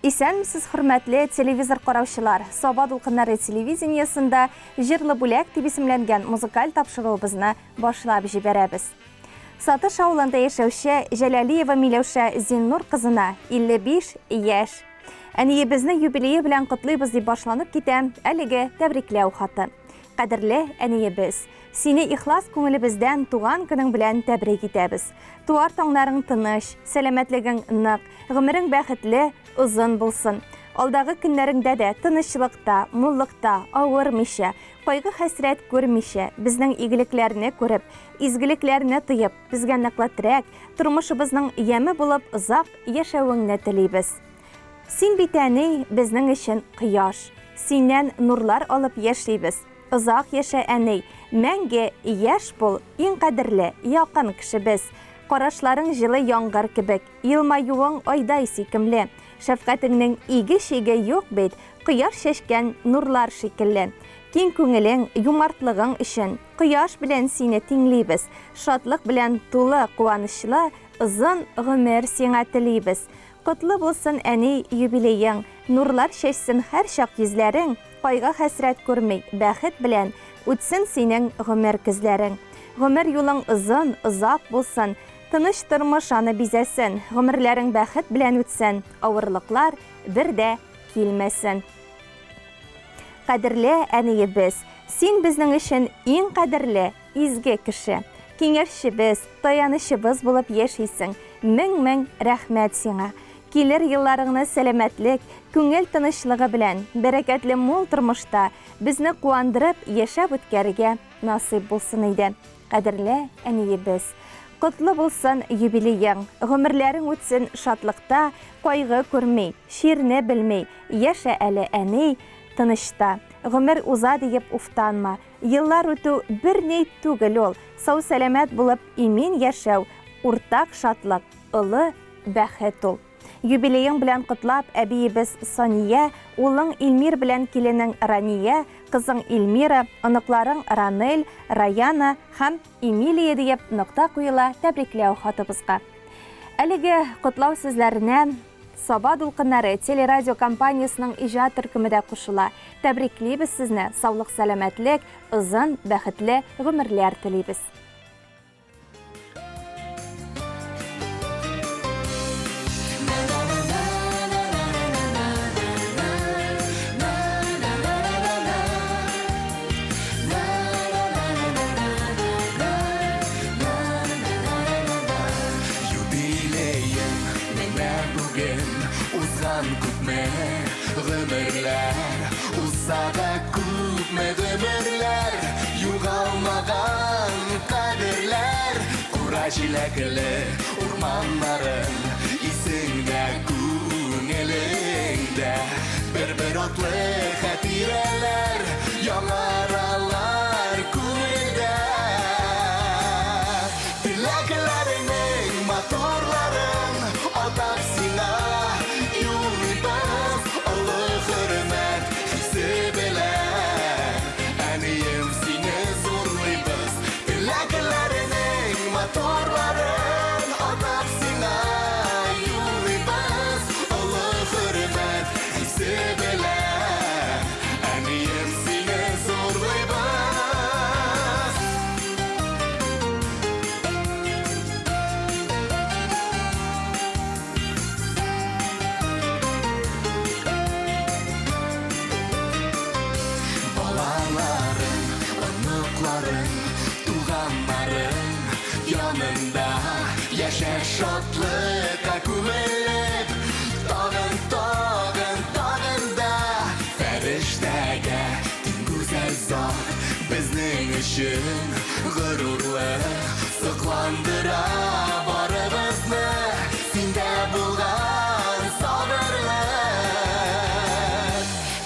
Исәнмесез, хөрмәтле телевизор караучылар! Саба дулкыннары телевидениесендә Җырлы бүләк дип исемләнгән музыкаль тапшыруыбызны башлап җибәрәбез. Сатыш авылында яшәүче Җәләлиева Миләүшә Зиннур кызына 55 яшь. Әниебезне юбилее белән котлыйбыз дип башланып китә әлеге тәбрикләү хаты. Кадерле әниебез, сине ихлас күңелебездән туган көнең белән тәбрик итәбез. Туар таңнарың тыныч, сәламәтлегең нык, гомерең бәхетле, озын булсын. Алдагы көннәреңдә дә тынычлыкта, муллыкта, авырмыйча, кайгы-хәсрәт күрмичә, безнең игелекләрне күреп, изгелекләрне тоеп, безгә ныклы терәк, тормышыбызның яме булып озак яшәвеңне телибез. Син бит, әни, безнең өчен кояш. Синнән нурлар алып яшибез. Озак яшә, әни, мәңге яшь бул, иң кадерле, якын кешебез. Карашларың җылы яңгыр кебек, елмаюың айдай сөйкемле. Шәфкатеңнең иге-чиге юк бит, кояш чәчкән нурлар шикелле. Киң күңелең, юмартлыгың өчен, кояш белән сине тиңлибез. Шатлык белән тулы, куанычлы, озын гомер сиңа телибез. Котлы булсын, әни, юбилеең, Нурлар чәчсен һәрчак йөзләрең, Кайгы-хәсрәт күрми, бәхет белән Үтсен синең гомер көзләрең. Гомер юлың озын, озак булсын, Тыныч тормыш аны бизәсен, Гомерләрең бәхет белән үтсен, Авырлыклар бер дә килмәсен. Кадерле әниебез, син безнең өчен иң кадерле, Изге кеше. Киңәшчебез, таянычыбыз булып яшисең. Мең-мең рәхмәт сиңа. Килер елларыңны сәламәтлек, күңел тынычлыгы белән, бәрәкәтле мул тормышта, безне куандырып яшәп үткәрергә насыйп булсын иде. Кадерле әниебез. Котлы булсын юбилеең. Гомерләрең үтсен шатлыкта, кайгы күрми, чирне белми, яшә әле, әни, тынычта. Гомер уза диеп уфтанма. Еллар үтү берни түгел ул, сау-сәламәт булып имин яшәү, уртак шатлык, олы бәхет ул. Юбилеең белән котлап, әбиебез Сания, улың Илмир белән киленең Рания, кызың Илмира, оныкларың Ранель, Раяна һәм Эмилия диеп нокта куела тәбрикләү хатыбызга. Әлеге котлау сүзләренә Саба дулкыннары телерадиокомпаниясенең иҗат төркеме дә кушыла. Тәбриклибез сезне, саулык-сәламәтлек, озын, бәхетле гомерләр телибез. Юбилеем менә бүген узган күпме гомерләр Узса да күпме гомерләр Югалмаган кадерләр Кура җиләкле урманнарың Исеңдә, күңелеңдә Бер-бер атлы хатирәләр Яңаралар күңелдә. Теләкләреңнең матурларын Атап сиңа юллыйбыз Олы хөрмәт хисе белән. Әнием, сине зурлыйбыз. Теләкләреңнең матурларын Атап сиңа юллыйбыз Олы хөрмәт хисе белән. Әнием, сине зурлыйбыз. Балаларың, оныкларың, туганнарың янында яшә шатлыкка күмелеп, тагын, тагын, тагын да фәрештәгә тиң гүзәл зат безнең өчен горурлык сокландыра барыбызны синдә булган сабырлык.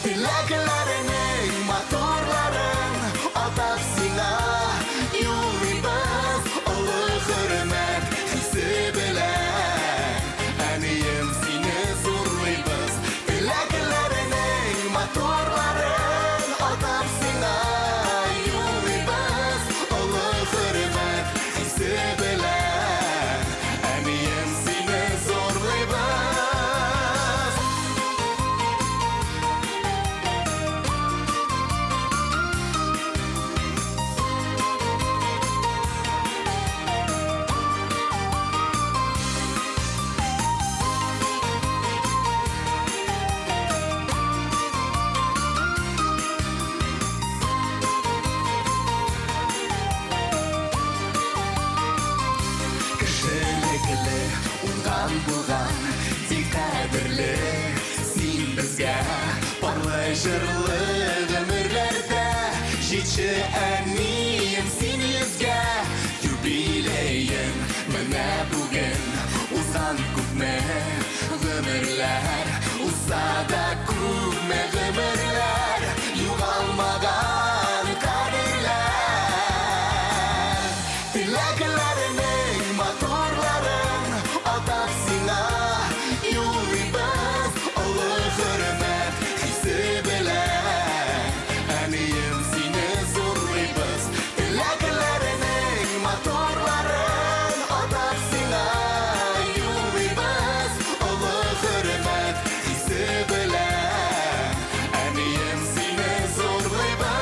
Теләкләреңнең матурларын атап сиңа юллыйбыз олы хөрмәт хисе белән. Әнием, сине зурлыйбыз. Теләкләреңнең матурларын атап сиңа юллыйбыз олы хөрмәт хисе белән. Кадерле син безгә Парлы җырлы гомерләрдә Җитче әнием син йөзгә Юбилеең менә бүген Узган күпме гомерләр Узса да күпме гомерләр Югалмаган кадерләр Теләкләренең матурларын Атап сиңа юллыйбыз Олы хөрмәт хисе белән Әнием сине зурлыйбыз Теләкләренең матурларын Атап сиңа юллыйбыз Олы хөрмәт хисе белән Әнием сине зурлыйбыз.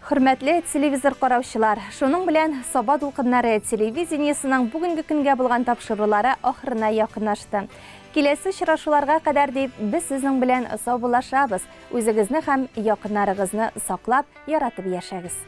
Хөрмәтле телевизор караучылар, шуның белән Саба дулкыннары телевидениесының бүгенге көнгә булган тапшырулары ахырына якынлашты. Киләсе очрашуларга кадәр дип без сезнең белән саубуллашабыз. Үзегезне һәм якыннарыгызны саклап, яратып яшәгез.